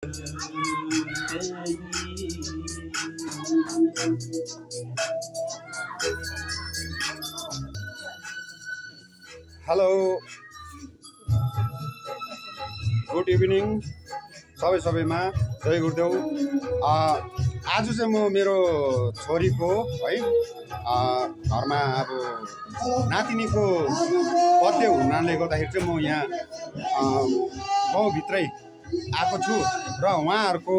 Hello, good evening सबैमा जय गुरुदेव। आज चाहिँ म मेरो छोरीको है घरमा अब नातिनीको बर्थडे हुनाले गर्दाखेरि चाहिँ म यहाँ गाउँभित्रै आएको छु र उहाँहरूको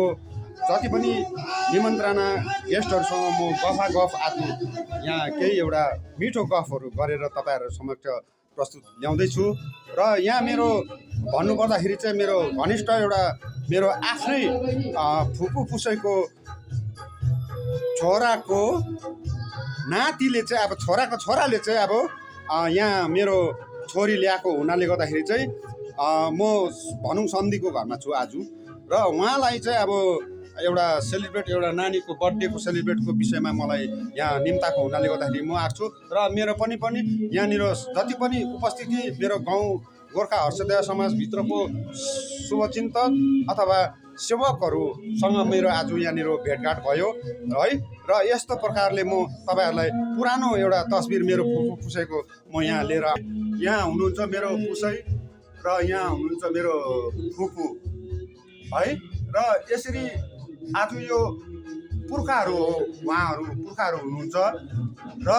जति पनि निमन्त्रणा गेस्टहरूसँग म गफ आज यहाँ केही एउटा मिठो गफहरू गरेर तपाईँहरू समक्ष प्रस्तुत ल्याउँदैछु। र यहाँ मेरो भन्नुपर्दाखेरि चाहिँ मेरो घनिष्ठ एउटा मेरो आफ्नै फुपू पुसैको छोराको नातिले चाहिँ अब छोराको छोराले चाहिँ अब यहाँ मेरो छोरी ल्याएको हुनाले गर्दाखेरि चाहिँ म भनौँ सम्धीको घरमा छु आज। र उहाँलाई चाहिँ अब एउटा सेलिब्रेट एउटा नानीको बर्थडेको सेलिब्रेटको विषयमा मलाई यहाँ निम्ताएको हुनाले गर्दाखेरि म आएको छु। र मेरो पनि यहाँनिर जति पनि उपस्थिति मेरो गाउँ गोर्खा हर्षोदय समाजभित्रको शुभचिन्तक अथवा सेवकहरूसँग मेरो आज यहाँनिर भेटघाट भयो है। र यस्तो प्रकारले म तपाईँहरूलाई पुरानो एउटा तस्बिर मेरो फुपू पुसैको म यहाँ लिएर यहाँ हुनुहुन्छ मेरो पुसै र यहाँ हुनुहुन्छ मेरो फुपू है। र यसरी आज यो पुर्खाहरू हो, उहाँहरू पुर्खाहरू हुनुहुन्छ र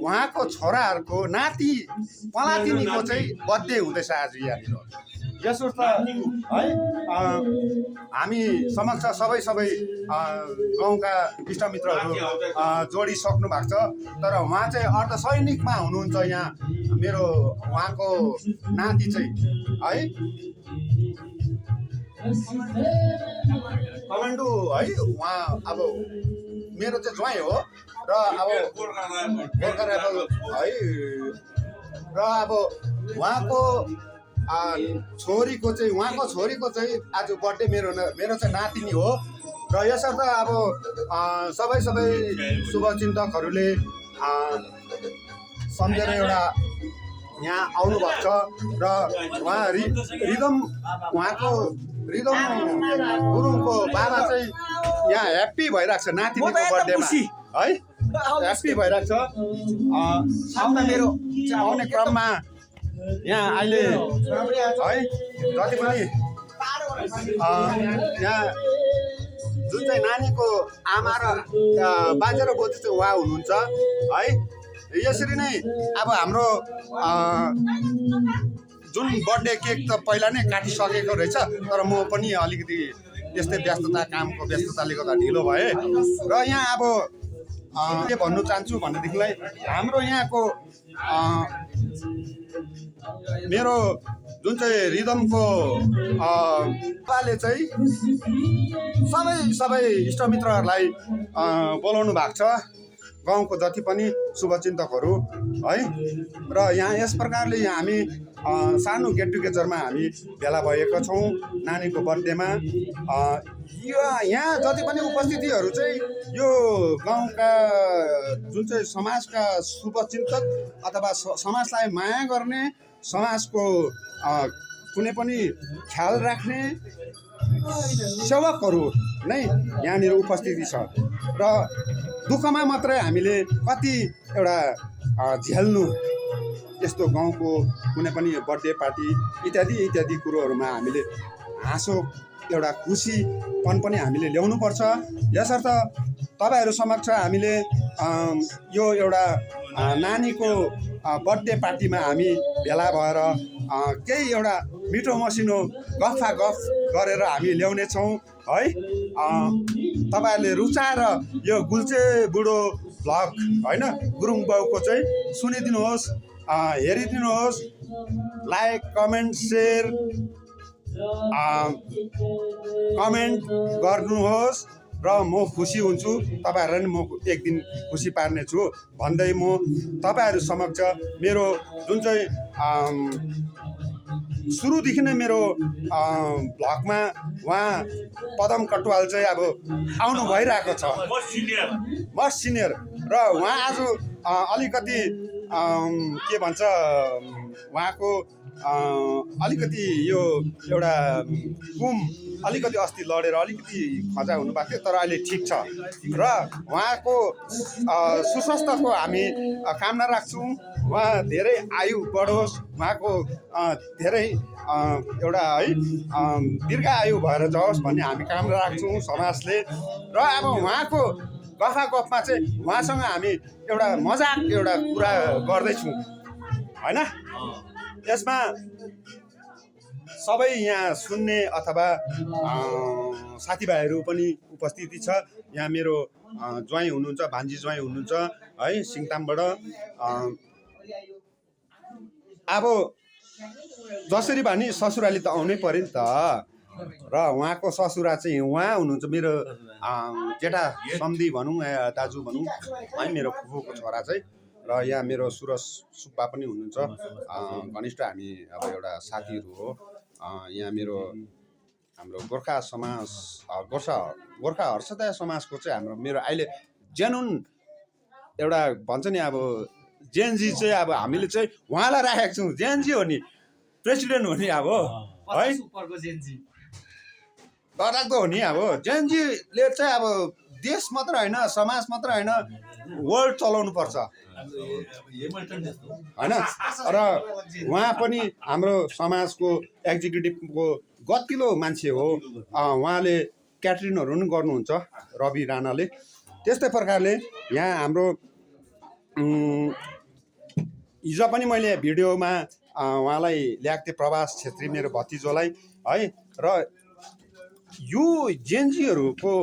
उहाँको छोराहरूको नाति पलातिनीको चाहिँ बर्थडे हुँदैछ आज यहाँनिर। यसर्थ है हामी समक्ष सबै गाउँका इष्टमित्रहरू जोडिसक्नु भएको छ। तर उहाँ चाहिँ अर्धसैनिकमा हुनुहुन्छ यहाँ मेरो उहाँको नाति चाहिँ है कमान्डो है। उहाँ अब मेरो चाहिँ ज्वाइँ हो र अब गोर्खा राइफल है। र अब उहाँको छोरीको चाहिँ आज बर्थडे मेरो चाहिँ नातिनी हो। र यसर्थ अब सबै शुभचिन्तकहरूले सम्झेर एउटा यहाँ आउनु भएको छ। र उहाँ उहाँको रिदम गुरुङको बाबा चाहिँ यहाँ ह्याप्पी भइरहेको छ नातिनीको बर्थडेमा है, ह्याप्पी भइरहेको छ। मेरो आउने क्रममा यहाँ अहिले है जति पनि यहाँ जुन चाहिँ नानीको आमा र बाजे र बोजू चाहिँ उहाँ हुनुहुन्छ है। यसरी नै अब हाम्रो जुन बर्थडे केक त पहिला नै काटिसकेको रहेछ, तर म पनि अलिकति त्यस्तै कामको व्यस्तताले गर्दा ढिलो भएँ। र यहाँ अब के भन्नु चाहन्छु भनेदेखिलाई हाम्रो यहाँको मेरो जुन चाहिँ रिदमको बाले चाहिँ सबै इष्टमित्रहरूलाई बोलाउनु भएको छ, गाउँको जति पनि शुभचिन्तकहरू है। र यहाँ यस प्रकारले यहाँ हामी सानो गेट टुगेदरमा हामी भेला भएका छौँ नानीको बर्थडेमा। यहाँ जति पनि उपस्थितिहरू चाहिँ यो गाउँका जुन चाहिँ समाजका शुभचिन्तक अथवा समाजलाई माया गर्ने, समाजको कुनै पनि ख्याल राख्ने सेवकहरू नै यहाँनिर उपस्थिति छ। र दुःखमा मात्रै हामीले कति एउटा झेल्नु यस्तो गाउँको कुनै पनि बर्थडे पार्टी इत्यादि कुरोहरूमा हामीले हाँसो एउटा खुसीपन पनि हामीले ल्याउनुपर्छ। यसर्थ तपाईँहरू समक्ष हामीले यो एउटा नानीको बर्थडे पार्टीमा हामी भेला भएर केही एउटा मिठो मसिनो गफ गरेर हामी ल्याउनेछौँ है। तपाईँहरूले रुचाएर यो गुल्चे बुढो भ्लग होइन गुरुङ बाउको चाहिँ सुनिदिनुहोस्, हेरिदिनुहोस्, लाइक कमेन्ट सेयर कमेन्ट गर्नुहोस् र म खुसी हुन्छु, तपाईँहरूलाई म एक दिन खुसी पार्नेछु भन्दै म तपाईँहरू समक्ष मेरो जुन चाहिँ सुरुदेखि नै मेरो भ्लगमा उहाँ पदम कटुवाल चाहिँ अब आउनु भइरहेको छ, म सिनियर। र उहाँ आज अलिकति के भन्छ उहाँको अलिकति यो एउटा कुम अलिकति अस्ति लडेर अलिकति खजा हुनुभएको थियो, तर अहिले ठिक छ र उहाँको सुस्वास्थ्यको हामी कामना राख्छौँ। उहाँ धेरै आयु बढोस्, उहाँको धेरै एउटा है दीर्घ आयु भएर जाओस् भन्ने हामी कामना राख्छौँ समाजले। र अब उहाँको गफमा चाहिँ उहाँसँग हामी एउटा मजाक एउटा कुरा गर्दैछौँ होइन। यसमा सबै यहाँ सुन्ने अथवा साथीभाइहरू पनि उपस्थिति छ। यहाँ मेरो ज्वाइँ हुनुहुन्छ, भान्जी ज्वाइँ हुनुहुन्छ है सिङतामबाट। अब जसरी भनी ससुराली त आउनै पर्यो नि त। र उहाँको ससुरा चाहिँ उहाँ हुनुहुन्छ मेरो जेठा सम्धी भनौँ या दाजु भनौँ है, मेरो फुपूको छोरा चाहिँ। र यहाँ मेरो सुरज सुब्बा पनि हुनुहुन्छ, घनिष्ठ हामी अब एउटा साथीहरू हो। यहाँ मेरो हाम्रो गोर्खा समाज गोर्खा हर्षोदय समाजको चाहिँ हाम्रो मेरो अहिले जेनुन एउटा भन्छ नि अब जेएनजी चाहिँ अब हामीले चाहिँ उहाँलाई राखेको छौँ। जेएनजी हो नि, प्रेसिडेन्ट हो नि अब है, डरलाग्दो हो नि अब। जेएनजीले चाहिँ अब देश मात्र होइन, समाज मात्र होइन, वर्ल्ड चलाउनु पर्छ होइन। र उहाँ पनि हाम्रो समाजको एक्जिक्युटिभको गतिलो मान्छे हो। उहाँले क्याटरिङहरू पनि गर्नुहुन्छ, रवि राणाले। त्यस्तै प्रकारले यहाँ हाम्रो हिजो पनि मैले भिडियोमा उहाँलाई ल्याएको थिएँ, प्रभास छेत्री मेरो भतिजोलाई है। र यो जेएनजीहरूको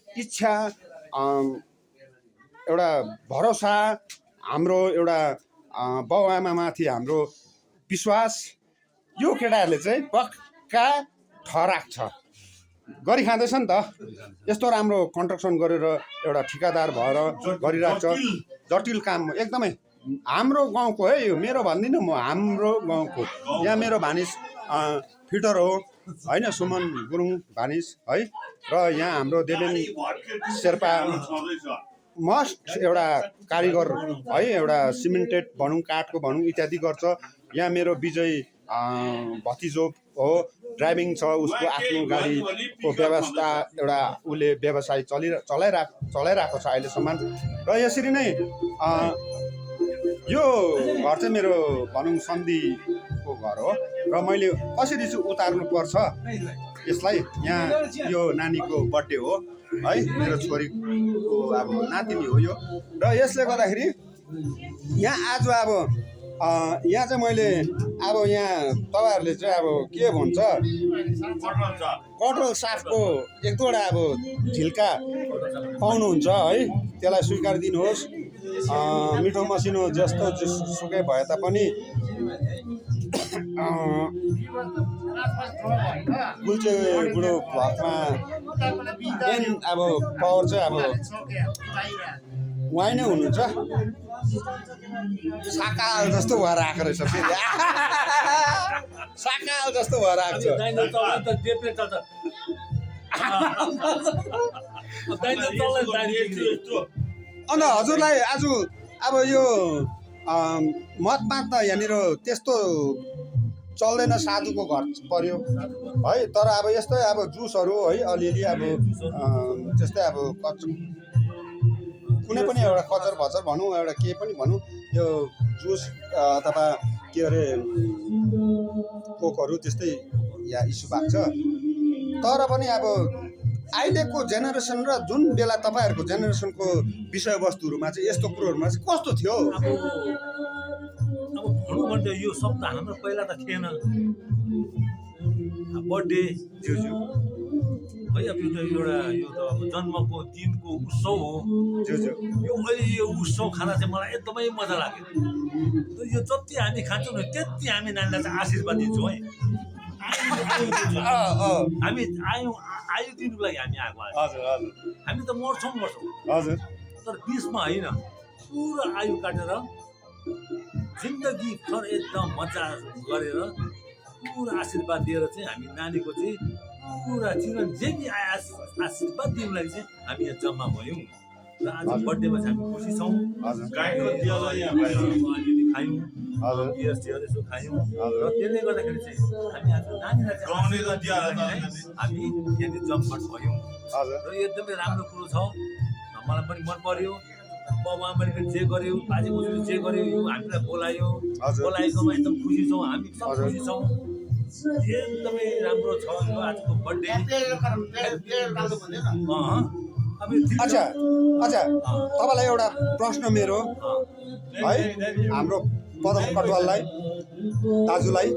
इच्छा एउटा भरोसा, हाम्रो एउटा बाउआमामाथि हाम्रो विश्वास, यो केटाहरूले चाहिँ पक्का ठराक छ, गरी खाँदैछ नि त। यस्तो राम्रो कन्स्ट्रक्सन गरेर एउटा ठिकादार भएर गरिरहेको छ, जटिल काम एकदमै। हाम्रो गाउँको है यो, मेरो भन्दिनँ म, हाम्रो गाउँको। यहाँ मेरो भानिज फिटर हो होइन, सुमन गुरुङ भानिज है। र यहाँ हाम्रो देवेन शेर्पा मस्ट एउटा कारिगर है, एउटा सिमेन्टेड भनौँ, काठको भनौँ, इत्यादि गर्छ। यहाँ मेरो विजय भतिजो हो, ड्राइभिङ छ, उसको आफ्नो गाडीको व्यवस्था एउटा उसले व्यवसाय चलाइरहेको छ अहिलेसम्म। र यसरी नै यो घर चाहिँ मेरो भनौँ सन्धिको घर हो। र मैले कसरी चाहिँ उतार्नुपर्छ यसलाई, यहाँ यो नानीको बर्थडे हो है, मेरो छोरीको अब नातिनी हो यो। र यसले गर्दाखेरि यहाँ आज अब यहाँ चाहिँ मैले अब यहाँ तपाईँहरूले चाहिँ अब के भन्छ, कटरल साफको एक दुईवटा अब झिल्का पाउनुहुन्छ है, त्यसलाई स्वीकार दिनुहोस्। मिठो मसिनो जस्तो सुकै भए तापनि गुल्चे बुढो भक्तमा मेन अब पावर चाहिँ अब उहाँ नै हुनुहुन्छ। साकाल जस्तो भएर आएको रहेछ फेरि, साकाल जस्तो भएर आएको छ। अन्त हजुरलाई आज अब यो मतपात त यहाँनिर त्यस्तो चल्दैन, साधुको घर पर्यो है। तर अब यस्तै अब जुसहरू है अलिअलि अब त्यस्तै अब कुनै पनि एउटा कचर भचर भनौँ, एउटा के पनि भनौँ, यो जुस अथवा के अरे कोकहरू त्यस्तै यहाँ इस्यु भएको छ। तर पनि अब अहिलेको जेनेरेसन र जुन बेला तपाईँहरूको जेनेरेसनको विषयवस्तुहरूमा चाहिँ यस्तो कुरोहरूमा चाहिँ कस्तो थियो? अब भनौँ भने यो शब्द हाम्रो पहिला त थिएन। बर्थडे ज्यू है, अब यो त एउटा यो त अब जन्मको दिनको उत्सव हो। ज्यू यो अहिले यो उत्सव खाना चाहिँ मलाई एकदमै मजा लाग्यो। यो जति हामी खान्छौँ नि त्यति हामी नानीलाई चाहिँ आशीर्वाद दिन्छौँ है। हामी आयु दिनुको लागि हामी आएको। हजुर हजुर, हामी त मर्छौँ हजुर, तर बिचमा होइन, पुरा आयु काटेर जिन्दगी भर एकदम मजा गरेर पुरा आशीर्वाद दिएर चाहिँ हामी नानीको चाहिँ पुरा जीवन जेनी आशीर्वाद दिनुको लागि चाहिँ हामी यहाँ जम्मा भयौँ। र आज बर्थडेमा चाहिँ हामी खुसी छौँ। हजुर, अलिअलि खायौँ, हजुर। बियर सियर यसो खायौँ हजुर। र त्यसले गर्दाखेरि चाहिँ हामी आज नानीलाई चाहिँ आशीर्वाद दिनलाई हामी यदि जमघट भयौँ हजुर र एकदमै राम्रो कुरो छ मलाई पनि मन पर्यो बाबु आमाले पनि जे गर्यो बाजे बोजूले जे गर्यो यो हामीलाई बोलायो हजुर। बोलाएकोमा एकदम खुसी छौँ हामी सब हजुर। खुसी छौँ एकदमै राम्रो छ यो आजको बर्थडे अब यो ठिक छ। अच्छा अच्छा तपाईँलाई एउटा प्रश्न मेरो है हाम्रो पदम कटवाललाई दाजुलाई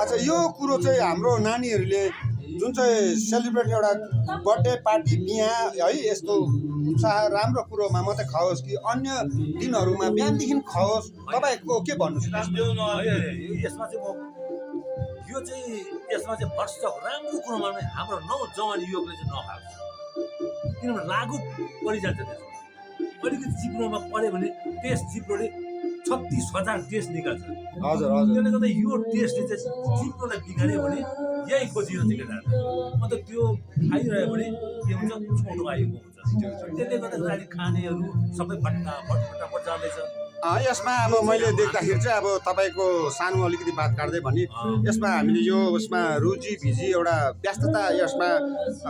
अच्छा यो कुरो चाहिँ हाम्रो नानीहरूले जुन चाहिँ सेलिब्रेट एउटा बर्थडे पार्टी बिहा है यस्तो उत्साह राम्रो कुरोमा मात्रै खाओस् कि अन्य दिनहरूमा बिहानदेखि खाओस् तपाईँको के भन्नुहोस् यसमा चाहिँ म यो चाहिँ यसमा चाहिँ भरसक राम्रो कुरोमा पनि हाम्रो नौजवान युवकले चाहिँ नखाओस् किनभने लागु परिजान्छ त्यसमा अलिकति चिप्लोमा पऱ्यो भने त्यस चिप्लोले 36,000 टेस्ट निकाल्छ हजुर हजुर त्यसले गर्दा यो टेस्टले चाहिँ चिप्लोलाई बिगाऱ्यो भने यही खोजिरहन्छ केटाहरू अन्त त्यो खाइरह्यो भने के हुन्छ छोटो आएको हुन्छ त्यसले गर्दाखेरि अहिले खानेहरू सबै फटाफट जाँदैछ यसमा अब मैले देख्दाखेरि चाहिँ अब तपाईँको सानो अलिकति बात काट्दै भने यसमा हामीले यो उसमा रुचि भिजी एउटा व्यस्तता यसमा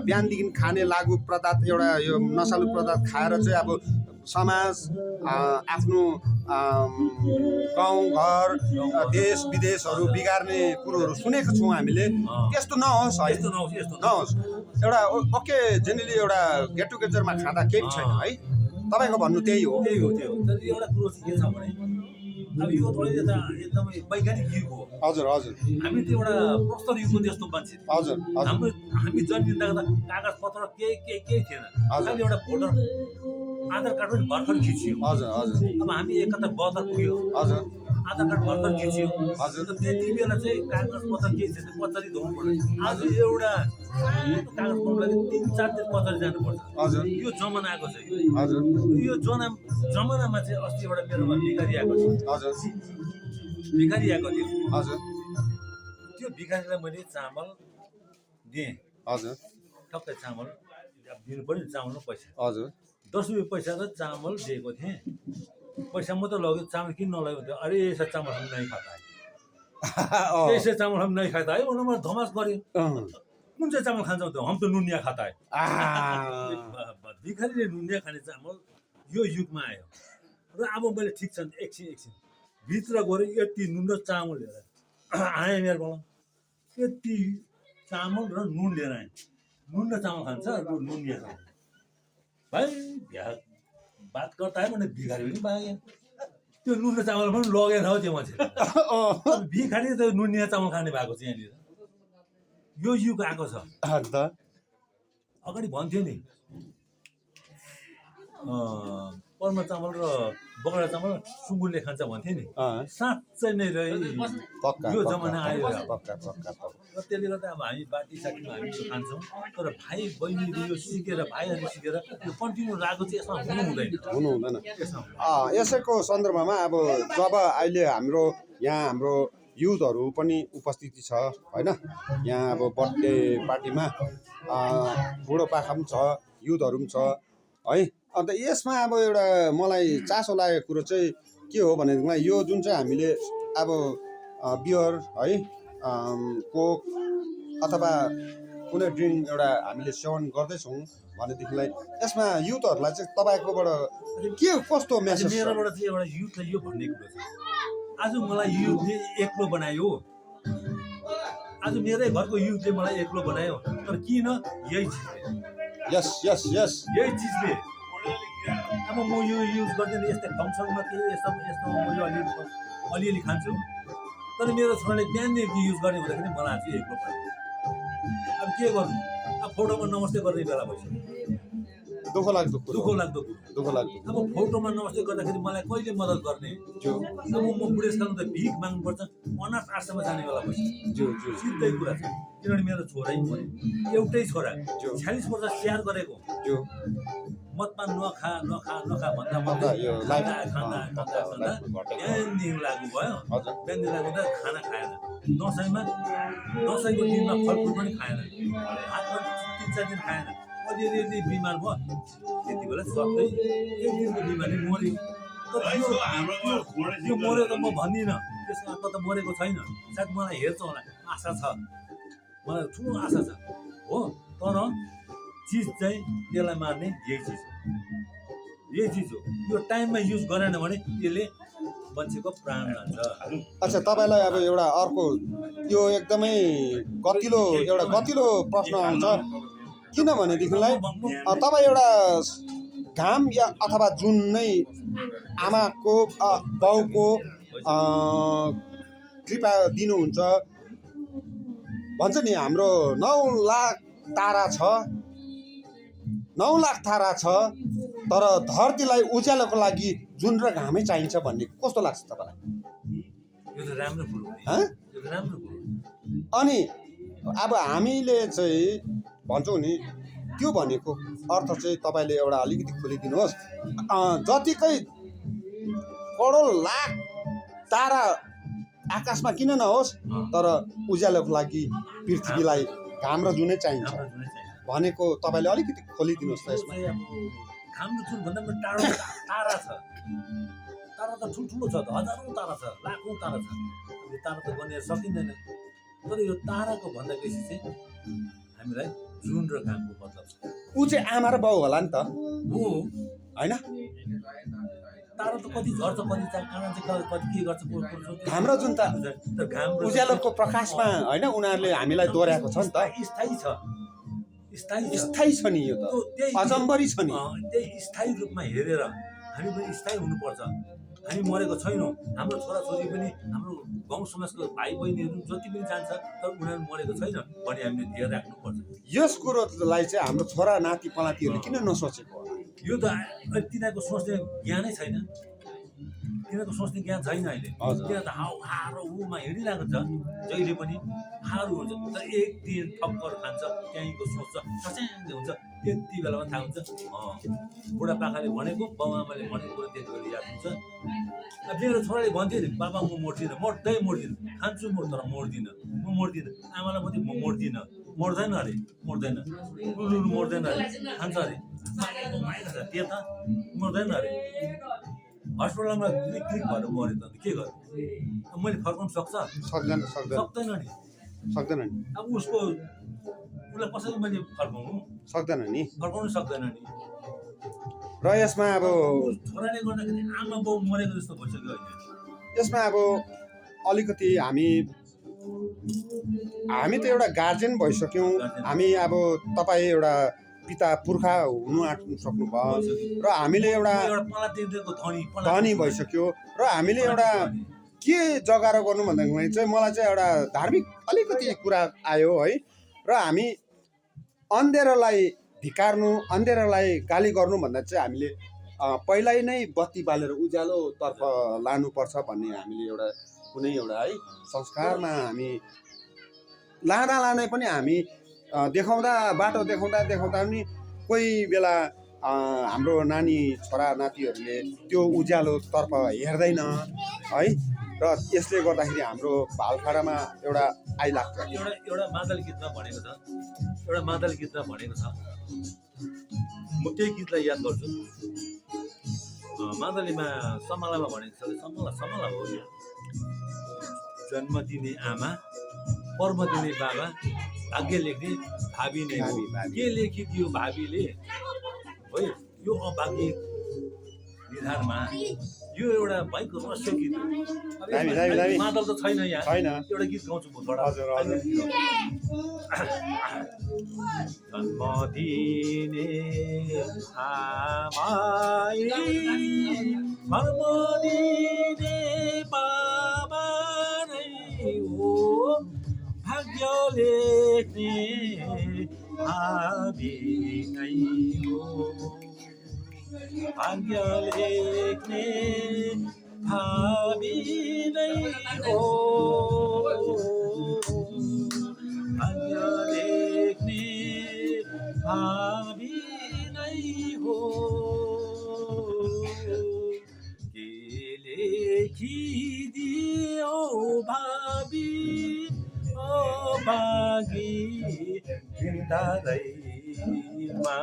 बिहानदेखि खाने लागु पदार्थ एउटा यो नसालु पदार्थ खाएर चाहिँ अब समाज आफ्नो गाउँ घर देश विदेशहरू बिगार्ने कुरोहरू सुनेको छौँ हामीले त्यस्तो नहोस् है यस्तो नहोस् यस्तो नहोस् एउटा ओके जेनरली एउटा गेट टुगेदरमा खाँदा केही छैन है तपाईँको भन्नु त्यही हो त्यही हो तर एउटा कुरो चाहिँ के छ भने अब यो थोरै एकदमै वैज्ञानिक युग हो हजुर हजुर हामी त्यो एउटा प्रस्तर युगको जस्तो मान्छे हजुर हाम्रो हामी जन्मिँदा कागज पत्र केही थिएन खालि एउटा भोटर आधार कार्ड पनि भर्खर खिचियो हजुर हजुर अब हामी एकता 72 पुग्यो हजुर आधार कार्ड भर्खर खिचियो हजुर त्यति बेला चाहिँ कागज पत्र केही थिएन पचारी धुनु पर्यो आज एउटा कागज पत्रको लागि 3-4 दिन पचारी जानुपर्छ हजुर यो जमाना आएको छ हजुर यो जमानामा चाहिँ अस्ति एउटा मेरोमा भिखारी आएको थियो हजुर भिखारी आएको थियो हजुर त्यो भिखारीलाई मैले चामल दिएँ हजुर टक्कै चामल दिनु पर्यो चामल र पैसा हजुर 10 रुपियाँ पैसा र चामल दिएको थिएँ पैसा मात्रै लग्यो चामल किन नलग्यो त्यो अरे ऐसा चामल हम नहीं खाता है ऐसे चामल हम नहीं खाता है उन्होंने धमास गर्यो कुन चाहिँ चामल खान्छ त हम त नुनिया खाता है भिखारीले नुनिया खाने चामल यो युगमा आयो र अब मैले ठिक छ एकछिन भित्र गएर यति नुन र चामल लिएर आएँ मेरोमा यति चामल र नुन लिएर आएँ नुन र चामल खान्छ र नुनिया खान्छ भाइ बिहा बात गर्दा है भने भिखारी पनि पाएँ त्यो नुन र चामल पनि लगेन हो त्यो मान्छे भिखारी त नुनिया चामल खाने भएको छ यहाँनिर यो युग आएको छ अन्त अगाडि भन्थ्यो नि पर्मा चामल र बगडा चामल सुँगुरले खान्छ भन्थ्यो नि साँच्चै नै पक्का यो जमाना आयो पक्का पक्का र त्यसले गर्दा अब हामी बाटी साटीमा हामी त्यो खान्छौँ तर भाइ बहिनीले यो सिकेर भाइहरूले सिकेर यो कन्टिन्यू लागु चाहिँ यसमा हुनु हुँदैन यसैको सन्दर्भमा अब जब अहिले हाम्रो युथहरू पनि उपस्थिति छ होइन यहाँ अब बर्थडे पार्टीमा बुढोपाका पनि छ युथहरू पनि छ है अन्त यसमा अब एउटा मलाई चासो लागेको कुरो चाहिँ के हो भनेदेखिलाई यो जुन चाहिँ हामीले अब बियर है कोक अथवा कुनै ड्रिङ्क एउटा हामीले सेवन गर्दैछौँ भनेदेखिलाई यसमा युथहरूलाई चाहिँ तपाईँकोबाट के कस्तो मेसेज मेरोबाट चाहिँ एउटा युथलाई यो भन्ने कुरो छ आज मलाई युथले एक्लो बनायो आज मेरै घरको युथले मलाई एक्लो बनायो तर किन यही चिजले यही चिजले अब म यो युज गर्दैन यस्तै फङ्सनमा केही यस्तो म यो अलिअलि खान्छु तर मेरो छोराले बिहानदेखि युज गर्ने हुँदाखेरि मलाई चाहिँ एक्लो पर्यो अब के गर्नु अब फोटोमा नमस्ते गर्ने बेला भइसक्यो दुःख लाग्दो अब फोटोमा नमस्ते गर्दाखेरि मलाई कहिले मद्दत गर्ने अब म बुढेसकालमा त भिख माग्नुपर्छ अनाथ आश्रममा जाने बेला भइसक्यो सिधै कुरा छ किनभने मेरो छोरै मऱ्यो एउटै छोरा 46 वर्ष स्याहार गरेको मतमा नखा भन्दा बिहानदेखि लागु भयो बिहानदेखि लागु त खाना खाएन दसैँको दिनमा फलफुल पनि खाएन हातमा 3-4 दिन खाएन अलिअलि बिमार भयो त्यति बेला सबै एक दिनको बिमारले मऱ्यो यो मऱ्यो त म भन्दिनँ, त्यसको आत्मा त मरेको छैन। सायद मलाई हेर्छ होला, आशा छ, मलाई ठुलो आशा छ हो। तर चिज चाहिँ त्यसलाई मार्ने यही चिज हो। यो टाइममा युज गरेन भने यसले मान्छेको प्राण लान्छ। अच्छा, तपाईँलाई अब एउटा अर्को यो एकदमै गतिलो प्रश्न आउँछ। किनभनेदेखिलाई तपाईँ एउटा घाम या अथवा जुन नै आमाको बाउको कृपा दिनुहुन्छ। भन्छ नि हाम्रो 9 लाख तारा छ तर धरतीलाई उज्यालोको लागि जुन र घामै चाहिन्छ भन्ने कस्तो लाग्छ तपाईँलाई? यो त राम्रो कुरो हो। यो त राम्रो कुरो। अनि अब हामीले चाहिँ भन्छौँ नि, त्यो भनेको अर्थ चाहिँ तपाईँले एउटा अलिकति खोलिदिनुहोस्। जतिकै करोड लाख तारा आकाशमा किन नहोस् तर उज्यालोको लागि पृथ्वीलाई घाम र जुनै चाहिन्छ भनेको तपाईँले अलिकति खोलिदिनुहोस् त यसमा। घाम र जुन भन्दा पनि टाढो तारा छ। तारा त ठुल्ठुलो छ, हजारौँ तारा छ, लाखौँ तारा छ। यो तारा त बनिएर सकिँदैन। तर यो ताराको भन्दा बेसी चाहिँ हामीलाई जुन र घामको मतलब छ। ऊ चाहिँ आमा र बाउ होला नि त हो होइन? तारा त कति झर्छ, कति कहाँ चाहिँ कति के गर्छ। घाम र जुन त घाम उज्यालोको प्रकाशमा होइन उनीहरूले हामीलाई दोहोऱ्याएको छ नि त। स्थायी छ नि, यो त अचम्बरी छ नि। त्यही स्थायी रूपमा हेरेर हामी पनि स्थायी हुनुपर्छ। हामी मरेको छैनौँ। हाम्रो छोराछोरी पनि, हाम्रो गाउँ समाजको भाइ बहिनीहरू जति पनि जान्छ तर उनीहरू मरेको छैन भने हामीले ध्यान राख्नुपर्छ। यस कुरोलाई चाहिँ हाम्रो छोरा नाति पनातिहरूले किन नसोचेको होला? यो त तिनीहरूको सोच्ने ज्ञानै छैन। तिनीहरूको सोच्ने ज्ञान छैन अहिले। तिनीहरू त हारो उमा हिँडिरहेको छ जहिले पनि हारो हुन्छ। तर एक दिन ठक्कर खान्छ, त्यहीँको सोच्छ, सच्याङ्गै हुन्छ। त्यति बेलामा थाहा हुन्छ बुढापाकाले भनेको, बाउआमाले भनेको कुरो त्यति बेला याद हुन्छ। मेरो छोराले भन्थ्यो नि, बाबा म मर्दिनँ, मर्दिनँ, खान्छु म तर मर्दिनँ, आमालाई पनि म मर्दिनँ। मर्दैन अरे, मर्दैन अरे, खान्छ अरे, त्यो त मर्दैन अरे। हस्पिटलमा क्लिक भएर मऱ्यो त के गर्नु? मैले फर्काउनु सक्दैन नि। अब उसलाई कसरी मैले फर्काउनु सक्दैन नि। र यसमा अब छोराले गर्दाखेरि आमा बाउ मरेको जस्तो भइसक्यो अहिले। यसमा अब अलिकति हामी त एउटा गार्जेन भइसक्यौँ। हामी अब तपाईँ एउटा पिता पुर्खा हुनु आँट्नु सक्नुभयो र हामीले एउटा धनी भइसक्यो र हामीले एउटा के जगारो गर्नु भन्दाखेरि चाहिँ मलाई चाहिँ एउटा धार्मिक अलिकति कुरा आयो है। र हामी अन्धेरोलाई धिक्कार्नु, अन्धेरोलाई गाली गर्नु भन्दा चाहिँ हामीले पहिल्यै नै बत्ती बालेर उज्यालोतर्फ लानुपर्छ भन्ने हामीले एउटा कुनै एउटा है संस्कारमा हामी लाँदै पनि हामी बाटो देखाउँदा पनि कोही बेला हाम्रो नानी छोरा नातिहरूले त्यो उज्यालोतर्फ हेर्दैन है। र यसले गर्दाखेरि हाम्रो भालखाडामा एउटा आइलाग्छ। एउटा मादल गीतमा भनेको छ, म त्यही गीतलाई याद गर्छु। मादलीमा समालामा भनेको छ, समाला हो। जन्म दिने आमा, कर्म दिने बाबा, भाग्य लेख्ने भावी नै हो। के लेखिदियो भावीले है यो अभाग्य निधारमा। यो एउटा भाइको रहस्य गीत हो। मादल त छैन यहाँ, एउटा गीत गाउँछु म थोडा। जन्म दिने आमाई, कर्म दिने बाबा नै हो, भाग्य लेख्ने भावी नै हो, भाग्य लेख्ने भावी नै हो, भाग्य लेख्ने भावी नै हो। के लेखिदियो भावी अभागी हृदयमा।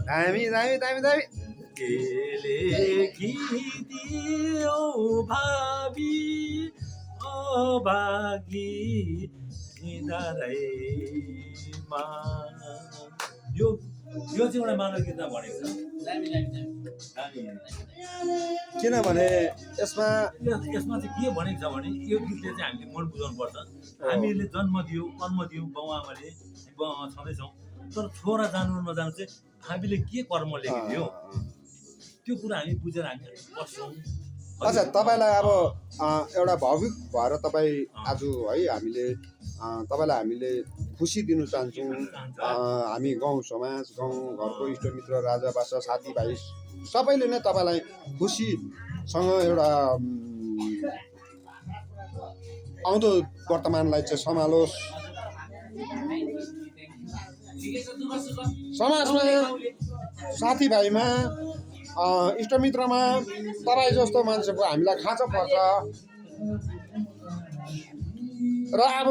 दामी के लेखिदियो भावी अभागी हृदयमा। यो चाहिँ एउटा मानव गीतमा भनेको छ। किनभने यसमा यसमा चाहिँ के भनेको छ भने यो गीतले चाहिँ हामीले मन बुझाउनु पर्छ। हामीले जन्म दियौँ बाउ आमाले छँदैछौँ, तर छोरा जानु नजानु चाहिँ हामीले के कर्म लेखिदियो त्यो कुरा हामी बुझेर हामी बस्छौँ। अच्छा, तपाईँलाई अब एउटा भावुक भएर तपाईँ आज है हामीले तपाईँलाई हामीले खुसी दिनु चाहन्छौँ। हामी गाउँ समाज, गाउँ घरको इष्टमित्र, राजाबासा, साथीभाइ सबैले नै तपाईँलाई खुसीसँग एउटा आउँदो वर्तमानलाई चाहिँ सम्हालोस्। समाजमा, साथीभाइमा, इष्टमित्रमा तपाईँ जस्तो मान्छेको हामीलाई खाँचो पर्छ। र अब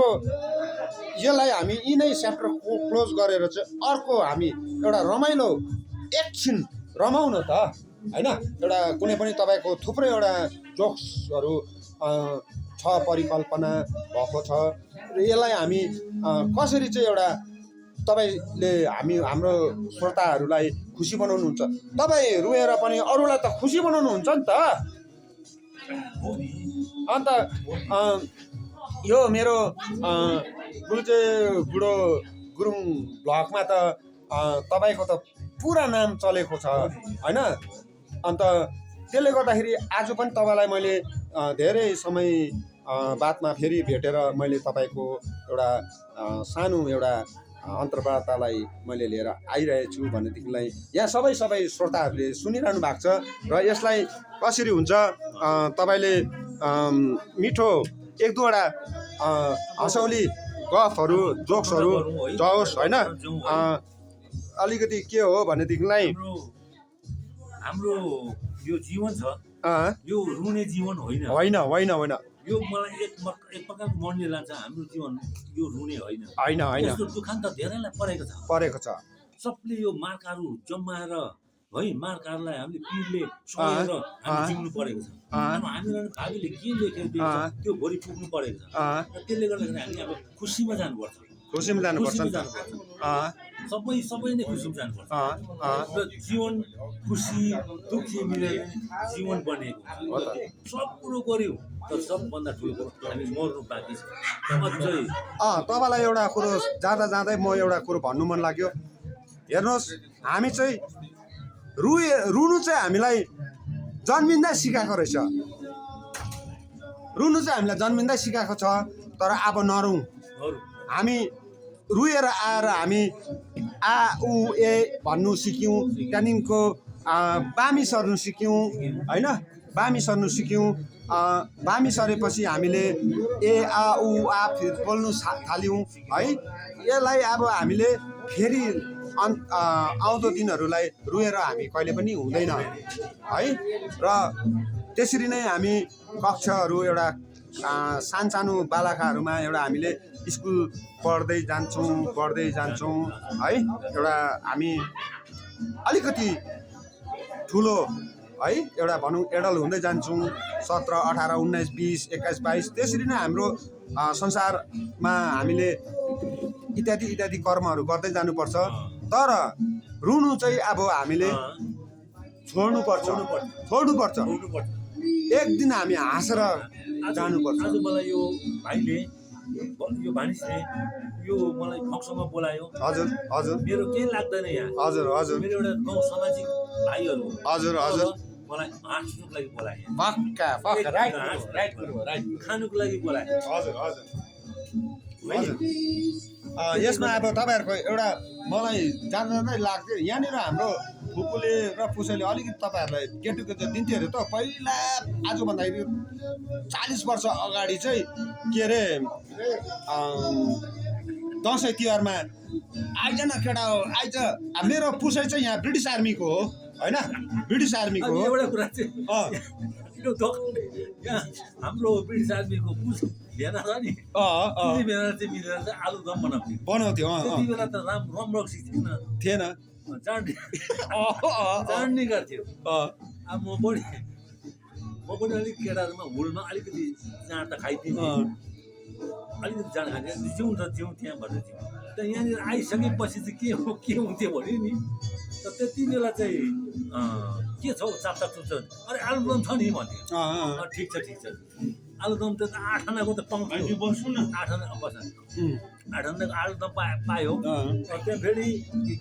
यसलाई हामी यिनै च्याप्टर क्लोज गरेर चाहिँ अर्को हामी एउटा रमाइलो एकछिन रमाउन त होइन। एउटा कुनै पनि तपाईँको थुप्रै एउटा जोक्सहरू छ, परिकल्पना भएको छ। र यसलाई हामी कसरी चाहिँ एउटा तपाईँले हाम्रो श्रोताहरूलाई खुसी बनाउनुहुन्छ। तपाईँ रुएर पनि अरूलाई त खुसी बनाउनुहुन्छ नि त। अन्त यो मेरो गुल्चे बुढो गुरुङ ब्लगमा त तपाईँको त पुरा नाम चलेको छ होइन। अन्त त्यसले गर्दाखेरि आज पनि तपाईँलाई मैले धेरै समय बादमा फेरि भेटेर मैले तपाईँको एउटा सानो एउटा अन्तर्वार्तालाई मैले लिएर आइरहेको छु भनेदेखिलाई यहाँ सबै श्रोताहरूले सुनिरहनु भएको छ। र यसलाई कसरी हुन्छ तपाईँले मिठो एक दुईवटा हँसौली गफहरू जोक्सहरू जाओस् होइन। अलिकति के हो भनेदेखिलाई हाम्रो यो जीवन छ, यो रुने जीवन होइन। यो मलाई एक प्रकारको मनले लाग्छ हाम्रो जीवन यो रुने होइन। यस्तो दुखान्त धेरैलाई परेको छ। सबले यो मार्काहरू जम्माएर है, मार्काहरूलाई हामीले पिरले सहेर हामी जिउनु परेको छ। हामीलाई भावीले के लेखेर दिन्छ त्यो भोलि पुग्नु परेको छ। र त्यसले गर्दाखेरि हामी अब खुसीमा जानुपर्छ। सबै नै खुसीमा जानुपर्छ। र जीवन खुसी दुःखी मिलेर जीवन बनेको हो। सब कुरो गऱ्यौँ तर सबभन्दा ठुलो कुरो हामी मर्नु बाँकी छ। तपाईँलाई एउटा कुरो जाँदै म एउटा कुरो भन्नु मन लाग्यो। हेर्नुहोस्, हामी चाहिँ रुनु चाहिँ हामीलाई जन्मिँदै सिकाएको रहेछ। रुनु चाहिँ हामीलाई जन्मिँदै सिकाएको छ। तर अब नरौँ। हामी रुएर आएर हामी आ उ ए भन्नु सिक्यौँ। त्यहाँदेखिको बामी सर्नु सिक्यौँ होइन। बामी सरेपछि हामीले ए आ उ आ फेरि बोल्नु थाल्यौँ है। यसलाई अब हामीले फेरि आउँदो दिनहरूलाई रुएर हामी कहिले पनि हुँदैन है। र त्यसरी नै हामी कक्षाहरू एउटा सानो बालकाहरूमा एउटा हामीले स्कुल पढ्दै जान्छौँ है। एउटा हामी अलिकति ठुलो है एउटा भनौँ एडल हुँदै जान्छौँ। 17, 18, 19, 20, 21, 22 त्यसरी नै हाम्रो संसारमा हामीले इत्यादि कर्महरू गर्दै जानुपर्छ। तर रुनु चाहिँ अब हामीले छोड्नुपर्छ। एक दिन हामी हाँसेर जानुपर्छ। आज मलाई यो भाइले यो भानिसले यो मलाई फक्समा बोलायो। हजुर मेरो केही लाग्दैन यहाँ। हजुर मेरो एउटा गाउँ सामाजिक भाइहरू हजुर मलाई हाँस्नुको लागि बोलाए। पक्का राइट खानुको लागि बोलाए। यसमा अब तपाईँहरूको एउटा मलाई जान्दै लाग्थ्यो। यहाँनिर हाम्रो फुपूले र पुसैले अलिकति तपाईँहरूलाई गेट टुगेदर दिन्थ्यो अरे त पहिला। आज भन्दाखेरि 40 वर्ष अगाडि चाहिँ के अरे दसैँ तिहारमा आइज न केटा हो आइज। मेरो पुसै चाहिँ यहाँ ब्रिटिस आर्मीको हो होइन। ब्रिटिस आर्मीको हो। एउटा कुरा चाहिँ हाम्रो ब्रिटिस आर्मीको पुस भेना छ नि। भेना चाहिँ मिलेर चाहिँ आलुदम बनाउँथ्यो। त्यति बेला त रक्सी थिएन। जाँड निगार थियो। अब म पनि अलिक केटाहरूमा हुलमा अलिकति जाँड त खाइदिन्थेँ, अलिकति जाँड खाने जिउँ त जिउँ त्यहाँ भनेर जिउँ। त यहाँनिर आइसकेपछि चाहिँ के हुन्थ्यो भने नि, त त्यति बेला चाहिँ के छ हौ चापचाप चुप्छ, अरे आलुदम छ नि भन्थ्यो। ठिक छ आलुदम त 8 आनाको त पाउँथ्यो, बस्नु न 8 आना बस 8 आनाको आलुदम पायो। त्यहाँ फेरि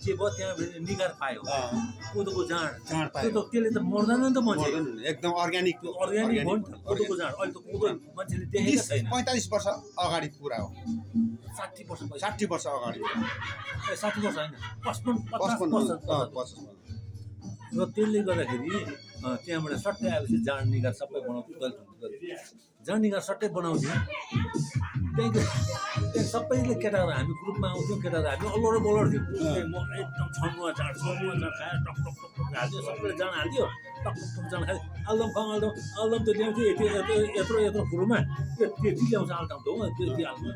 के भयो, त्यहाँ फेरि निगार पायो, कोदोको जाँड पायो। त्यसले त मर्दैन नि त मान्छे, एकदम अर्ग्यानिक हो नि त कोदोको जाँड। अहिले त कोदो मान्छेले देखेको छैन। 45 वर्ष अगाडिको कुरा हो, 60 वर्ष 60 वर्ष अगाडि, 60 वर्ष होइन 55 वर्ष। र त्यसले गर्दाखेरि त्यहाँबाट सट्टै आएपछि जाँड निगार सबै बनाउँथ्यो, जाँड निगार सट्टै बनाउँथ्यो। त्यहाँ सबैले केटाहरू हामी ग्रुपमा आउँथ्यौँ, केटाहरू हामी अल्लर बल्लर थियौँ। म एकदम छन्नुवा जाँड खायो, टक टक टक टक हाल्थ्यो, सबैले जाँड हाल्थ्यो, टक टक टक जाँड खायो। आलुदम खाउँ, आलुदम त ल्याउँथ्यो यत्रो फुलमा, त्यति ल्याउँछ आलुदम त हो, त्यति आलुदम।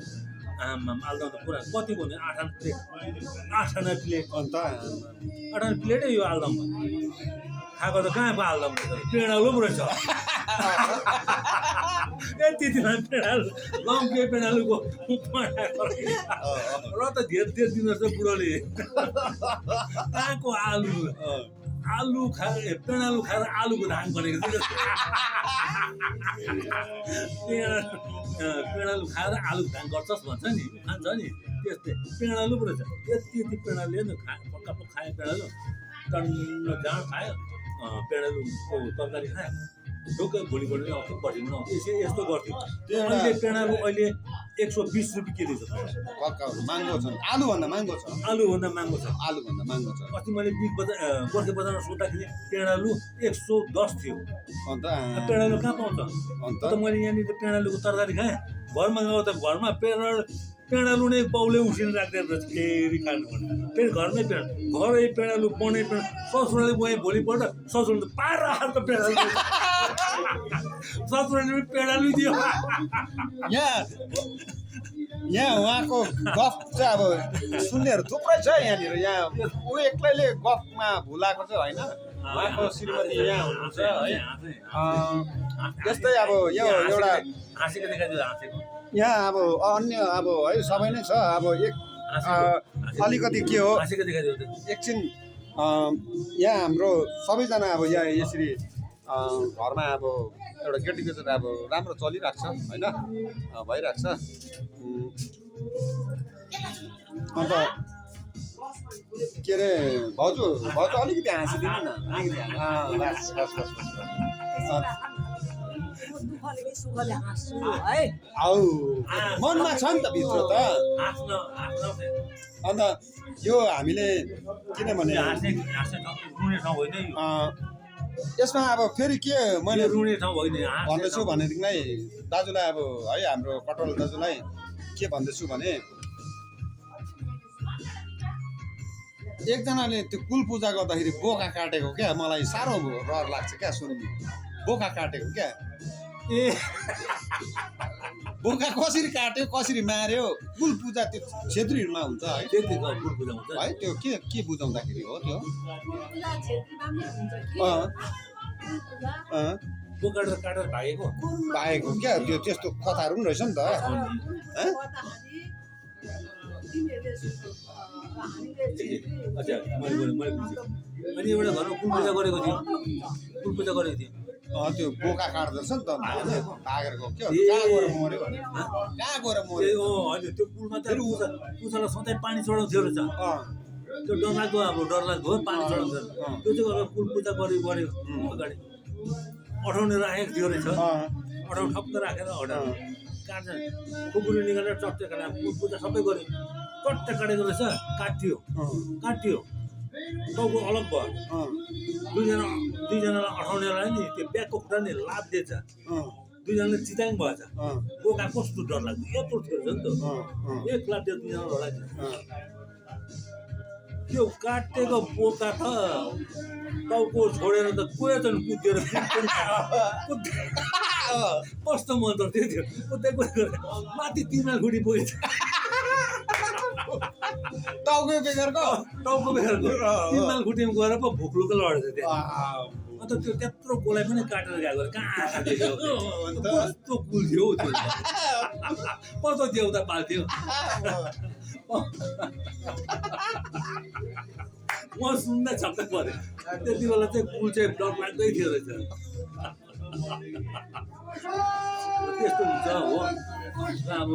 आलुदम त पुरा कतिको हुने 8 आना प्लेट, अन्त 8 आना प्लेटै यो आलुदम खाएको त कहाँको आलुदम पेडालु पो रहेछ। त्यतिमा पेडालु लम्के पेडालुको र त धेर दिनुहोस् त बुढोले कहाँको आलु खाएर पेडालु खाएर आलुको धान बनेको थियो। पेडालु खाएर आलुको धान गर्छस् भन्छ नि, खान्छ नि त्यस्तै पेडालु पो रहेछ। यति पेडालुले नि पक्का खायो, पेडालु टन्न जाँड खायो, पेडालुको तरकारी खायो, ढुक्कै भोलिपल्ट आउँथ्यो बसिनु आउँथ्यो। यस्तो गर्थ्यो। अहिले पेडालु अहिले 120 रुपियाँ केजी छ। महँगो छ, आलुभन्दा महँगो छ, आलुभन्दा महँगो छ, आलुभन्दा महँगो छ। अस्ति मैले बिग बजार गोर्खे बजारमा सोद्धाखेरि पेडालु 110 थियो। अन्त पेडालु कहाँ पाउँछ? अन्त मैले यहाँनिर पेडालुको तरकारी खाएँ, घरमा गयो त घरमा पेडालु नै बाउले उसिन राख्दैन रहेछ, फेरि खानु पर्ने, फेरि घरमै घरै पेडालु बनै ससुराले गएँ भोलिपल्ट, ससुराले त पारा खालको पेडालु ससुराले पनि पेडालु दियो। यहाँ उहाँको गफ चाहिँ अब सुन्नेहरू थुप्रै छ यहाँनिर। यहाँ ऊ एक्लैले गफमा भुलाएको चाहिँ होइन, उहाँको श्रीमती यहाँ हुनुहुन्छ है। त्यस्तै अब यो एउटा हाँसेको देखाइदियो, हाँसेको यहाँ अब अन्य अब है सबै नै छ। अब एक अलिकति के हो, हाँसेको देखाइदियो एकछिन यहाँ हाम्रो सबैजना अब यहाँ यसरी घरमा अब एउटा गेट टुगेदर अब राम्रो चलिरहेको छ होइन, भइरहेको छ। अन्त के अरे भाउजू अलिकति हाँसिदिनु न, बस बस बस बस आऊ मनमा छ नि त भित्र त। अन्त यो हामीले किनभने यसमा अब फेरि के मैले भन्दैछु भनेदेखिलाई दाजुलाई अब है हाम्रो कटोल दाजुलाई के भन्दैछु भने एकजनाले त्यो कुल पूजा गर्दाखेरि बोका काटेको क्या, मलाई साह्रो रहर लाग्छ क्या सुन्नु। बोका काटेको क्या, बोका कसरी काट्यो कसरी मार्यो, कुल पूजा त्यो छेत्रीहरूमा हुन्छ है, है त्यो के बुझाउँदाखेरि हो त्यो? बोका काटेर भागेको क्या, त्यो त्यस्तो कथाहरू पनि रहेछ नि त। अनि एउटा घरमा कुल पूजा गरेको थियो, त्यो बोका काट्दछ नि त भागेरको क्या, कहाँ गएर मऱ्यो होइन त्यो पुलमा त पुछालाई सधैँ पानी चढाउँथ्यो रहेछ। त्यो डरलाग्दो पानी चढाउँछ, त्यो चाहिँ गरेर कुल पूजा गऱ्यो अगाडि अठाउने राखेको थियो रहेछ, अठाउँ ठप्प राखेर काट्छ, खुकुरी निकालेर चट्टे काटेर कुल पूजा सबै गऱ्यो, चट्टे काटेको रहेछ, काट्यो टाउको अलग भयो। दुईजनालाई अठाउनेलाई नि त्यो ब्यागको खुट्टा नि लाभ दिएछ, दुईजनाले चिताङ भएछ। बोका कस्तो डर लाग्छ, यत्रो थियो नि त, एक लाख दिएर दुईजना हराइदियो। त्यो काटेको बोका त टाउको छोडेर त कुदेछ नि, कुदेर कस्तो मन त थियो, कुद्दै माथि 3 माइल खुट्टी पुगेछ। टाउको बेगरको टाउको बेगरको 3 माइल खुट्टीमा गएर पो भोक्लुको लडेछ त्यहाँ अन्त त्यो त्यत्रो गोलाई पनि काटेर गएको कहाँ आँखा देख्यो कस्तो कुल थियो हौ त्यो कस्तो देउता पाल्थ्यो म सुन्दा छक्क परेँ त्यति बेला चाहिँ कुल चाहिँ डर लाग्दै थियो रहेछ त्यस्तो हुन्छ हो र अब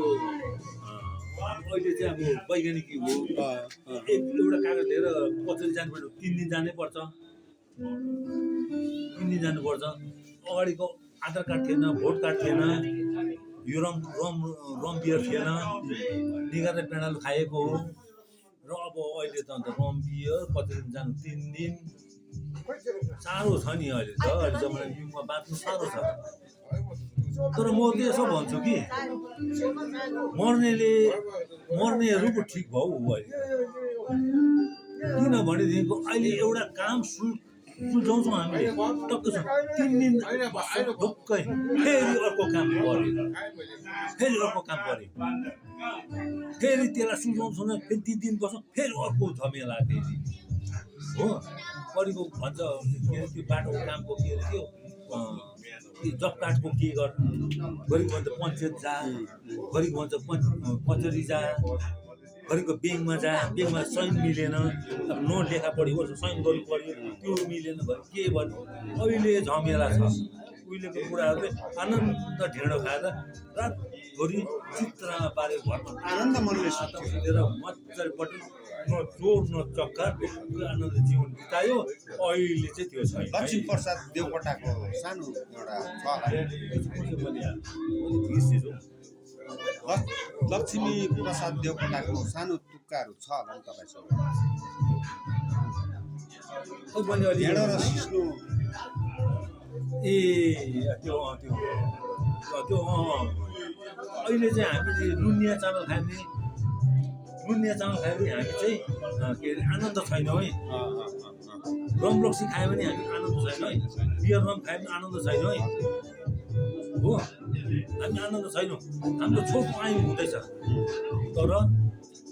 अहिले चाहिँ अब वैज्ञानिक हो एउटा कागज लिएर पछाडि जानुपर्छ 3 दिन जानै पर्छ 3 दिन जानुपर्छ अगाडिको आधार कार्ड थिएन भोट कार्ड थिएन यो रम बियर थिएन निगार पेँडालु खाएको हो र अब अहिले त अन्त रम बियर पछाडि जानु 3 दिन साह्रो छ नि अहिले त अहिले जमाना युगमा बाँच्नु साह्रो छ तर म त यसो भन्छु कि मर्नेहरू पो ठिक भयो अहिले किनभनेदेखिको अहिले एउटा काम सुल्झाउँछौँ हामीले टक्क छ 3 दिन ढुक्कै फेरि अर्को काम पऱ्यो फेरि त्यसलाई सुल्झाउँछौँ न फेरि 3 दिन बस्छौँ फेरि अर्को झमेला फेरि हो परिको भन्छ के अरे त्यो बाटोको कामको के अरे त्यो जब कार्डको के गरेको भन्छ पञ्चायत जा गरेको भन्छ कचहरी जा गरेको ब्याङ्कमा जा ब्याङ्कमा साइन मिलेन अब नो लेखा पढ्यो साइन गर्नु पऱ्यो त्यो मिलेन भने के भन्नु अहिले झमेला छ उहिलेको बुढाहरूले आनन्द ढेँडो खाएर रातभरि चित्रमा पारेको घरमा आनन्द मनले सुतेर मजाले बटन न चोर न चक्का आनन्द जीवन बितायो अहिले चाहिँ त्यो छैन लक्ष्मी प्रसाद देवकोटाको सानो एउटा लक्ष्मी प्रसाद देवकोटाको सानो तुक्काहरू छ होला नि तपाईँसँग ढेँडो र सिस्नु ए त्यो अहिले चाहिँ हामीले नुनिया चामल खाने पनि हामी चाहिँ के अरे आनन्द छैन है रम रक्सी खायो भने हामी आनन्द छैन है बियर रम खायो भने आनन्द छैन है हो हामी आनन्द छैनौँ हाम्रो छोट आयु हुँदैछ तर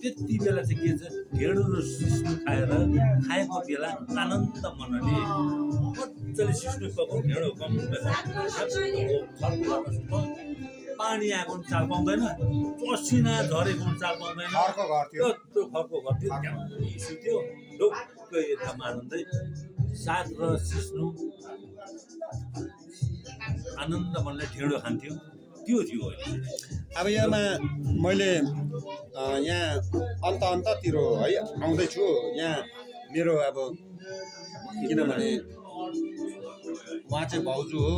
त्यति बेला चाहिँ के छ ढेँडो र सिस्नु खाएको बेला आनन्द मनले मजाले सिस्नु पकाउ ढेँडो कम पानी आएको पनि चाल पाउँदैन पसिना झरेको पनि चाल पाउँदैन त्यो खरको घर थियो सुत्यो ढुक्कै यतामा आनन्दै साग र सिस्नु आनन्द मनले ढेँडो खान्थ्यो त्यो थियो अब यहाँमा मैले यहाँ अन्ततिर है आउँदैछु यहाँ मेरो अब किनभने उहाँ चाहिँ भाउजू हो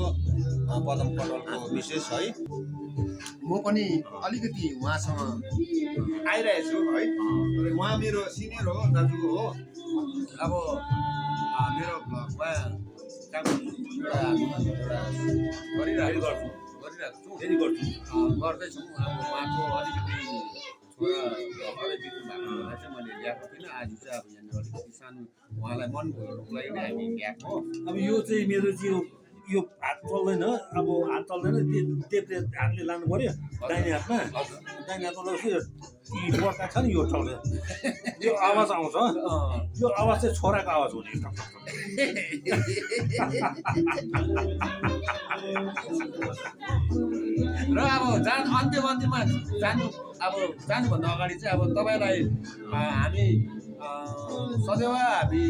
पदम पटलको विशेष है म पनि अलिकति उहाँसँग आइरहेको छु है उहाँ मेरो सिनियर हो दाजु हो अब मेरो भ्लगमा काम गरिरहेको छु गर्दैछौँ अब उहाँको अलिकति छोरा भर्खरै बित्नु भएको हुँदा चाहिँ मैले ल्याएको थिइनँ आज चाहिँ अब यहाँनिर अलिकति सानो उहाँलाई मन भोग्नुको लागि नै हामी ल्याएको अब यो चाहिँ मेरो चाहिँ यो हात चल्दैन अब हात चल्दैन देब्रे हातले लानु पऱ्यो दाहिने हातमा बर्खा छ नि यो चल्छ यो आवाज आउँछ यो आवाज चाहिँ छोराको आवाज हुने र अब अन्त्यमा जानुभन्दा अगाडि चाहिँ अब तपाईँलाई हामी सदैव हामी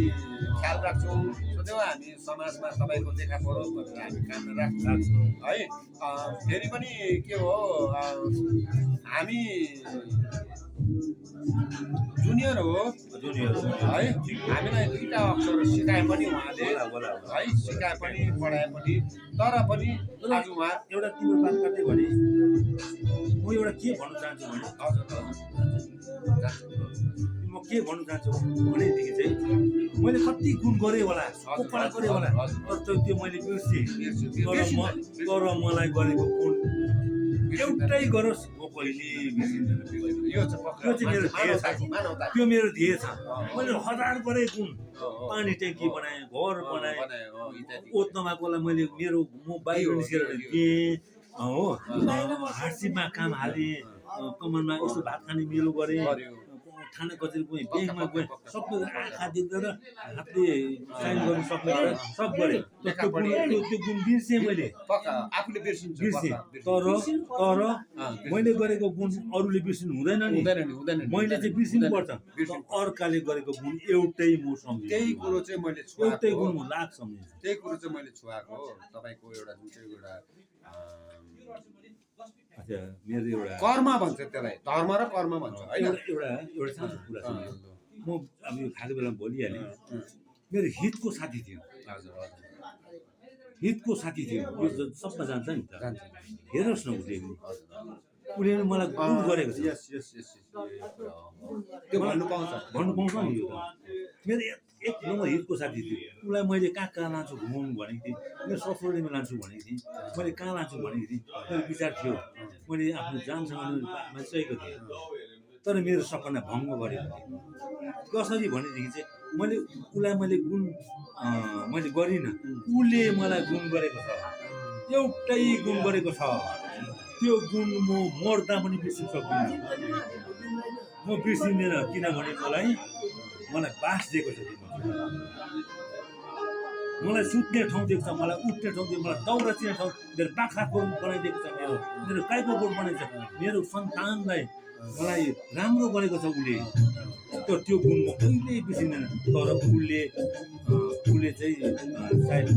ख्याल राख्छौँ सदैव हामी समाजमा तपाईँको देखा परोस् भनेर हामी कामना राख्छौँ है फेरि पनि के हो हामी जुनियर हो है हामीलाई 2टा अक्षर सिकाए पनि उहाँले है सिकाए पनि पढाए पनि तर पनि आज उहाँ एउटा तिम्रो बात गर्दै भने म एउटा के भन्न चाहन्छु भने म के भन्नु चाहन्छु भनेदेखि चाहिँ मैले कति गुण गरेँ होला कोपडा गरेँ होला तर त्यो मैले बिर्सेँ तर मलाई गरेको गुण एउटै गरोस् म कहिले बिर्सिँदैन यो चाहिँ मेरो ध्येय छ त्यो मेरो ध्येय छ मैले 1000 गरेँ गुण पानी ट्याङ्की बनाएँ घर बनाएँ ओत नभएकोलाई मैले मेरो म बाहिर निस्केर दिएँ हो हार्सिपमा काम हालेँ कमानमा यसो भात खाने मेलो गरेँ थाना कचेरी गएँ ब्याङ्कमा गएँ सबै आँखा देख्दैन हातले साइन गर्नु सक्ने भएर सब गरेँ त्यो गुण बिर्सेँ मैले पक्का आफूले बिर्सिन्छ बिर्सेँ पक्का, तर तर मैले गरेको गुण अरूले बिर्सिनु हुँदैन नि हुँदैन नि मैले चाहिँ बिर्सिनु पर्छ अर्काले गरेको गुण एउटै म सम्झिन्छु त्यही कुरो चाहिँ मैले एउटै छुवाएको गुण हो। म लाख सम्झिन्छु त्यही कुरो चाहिँ मैले छुवाएको हो तपाईँको एउटा जुन चाहिँ एउटा अच्छा मेरो एउटा कर्म भन्छ त्यसलाई धर्म र कर्म भन्छ होइन एउटा सानो कुरा छ म अब यो खाएको बेलामा भनिहालेँ मेरो हितको साथी थियो हजुर हजुर हितको साथी थियो यो सबमा जान्छ नि त जान्छ हेर्नुहोस् न उसले उसले मलाई गुण गरेको छ यस यस यस त्यो भन्नु पाउँछ भन्नु पाउँछ नि यो त मेरो एक नम्बर हितको साथी थियो उसलाई मैले कहाँ कहाँ लान्छु घुमाउनु भनेको थिएँ मेरो ससुरालीमा लान्छु भनेको थिएँ मैले कहाँ लान्छु भनेको थिएँ मेरो विचार थियो मैले आफ्नो जानसँग चाहिएको थिएँ तर मेरो सपना भङ्ग गरेको थिएँ कसरी भनेदेखि चाहिँ मैले उसलाई मैले गुण मैले गरिनँ उसले मलाई गुण गरेको छ एउटै गुण गरेको छ त्यो गुण म मर्दा पनि बिर्सिन सक्दिनँ म बिर्सिँदैन किनभने मलाई बास दिएको छ मलाई सुत्ने ठाउँ दिएको छ मलाई उठ्ने ठाउँ दिएको मलाई दाउरा चिन्ने ठाउँ मेरो बाख्राको बनाइदिएको छ मेरो गाईको गोठ बनाइदिएको छ मेरो सन्तानलाई मलाई राम्रो गरेको छ उसले तर त्यो गुण म कहिल्यै बिर्सिँदैन तर उसले चाहिँ सायद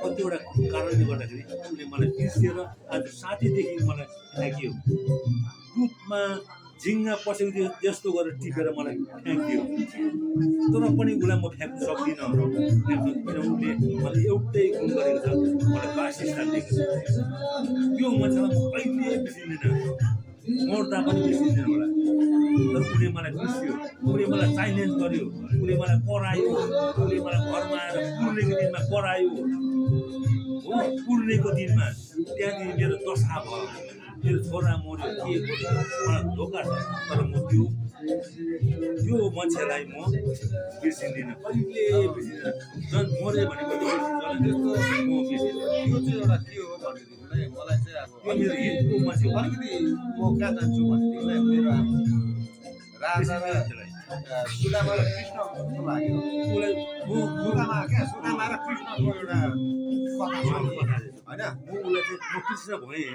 कतिवटा कारणले गर्दाखेरि उसले मलाई बिर्सिएर आज साथीदेखि मलाई फ्याँक्यो दुधमा झिङ्गा पसेको जस्तो गरेर टिपेर मलाई फ्याँकिदियो तर पनि उसलाई म फ्याँक्नु सक्दिनँ किन उसले मलाई एउटै गुण गरेको छ मलाई वासस्थान दिएको छ त्यो मान्छेलाई म कहिल्यै बिर्सिँदैन मर्दा पनि बिर्सिँदैन होला तर उसले मलाई बिर्स्यो उसले मलाई च्यालेन्ज गर्यो उसले मलाई करायो उसले मलाई घरमा आएर पुर्णेको दिनमा करायो हो पुर्णेको दिनमा त्यहाँदेखि मेरो दशा भयो मेरो छोरा मऱ्यो के गर्यो मलाई धोका छ तर म त्यो मान्छेलाई म बिर्सिँदिनँ कहिले बिर्सिँदैन झन् मऱ्यो भनेको म बिर्सिँदैन यो चाहिँ एउटा के हो भनेदेखिलाई मलाई चाहिँ अब मेरो हितको मान्छे हो अलिकति म कहाँ जान्छु भनेदेखिलाई मेरो अब राजा र सुदामा र कृष्ण जस्तो लाग्यो उसलाई सुदामा क्या सुदामा र कृष्णको एउटा कथा छ नि होइन म उसलाई चाहिँ म कृष्ण भएँ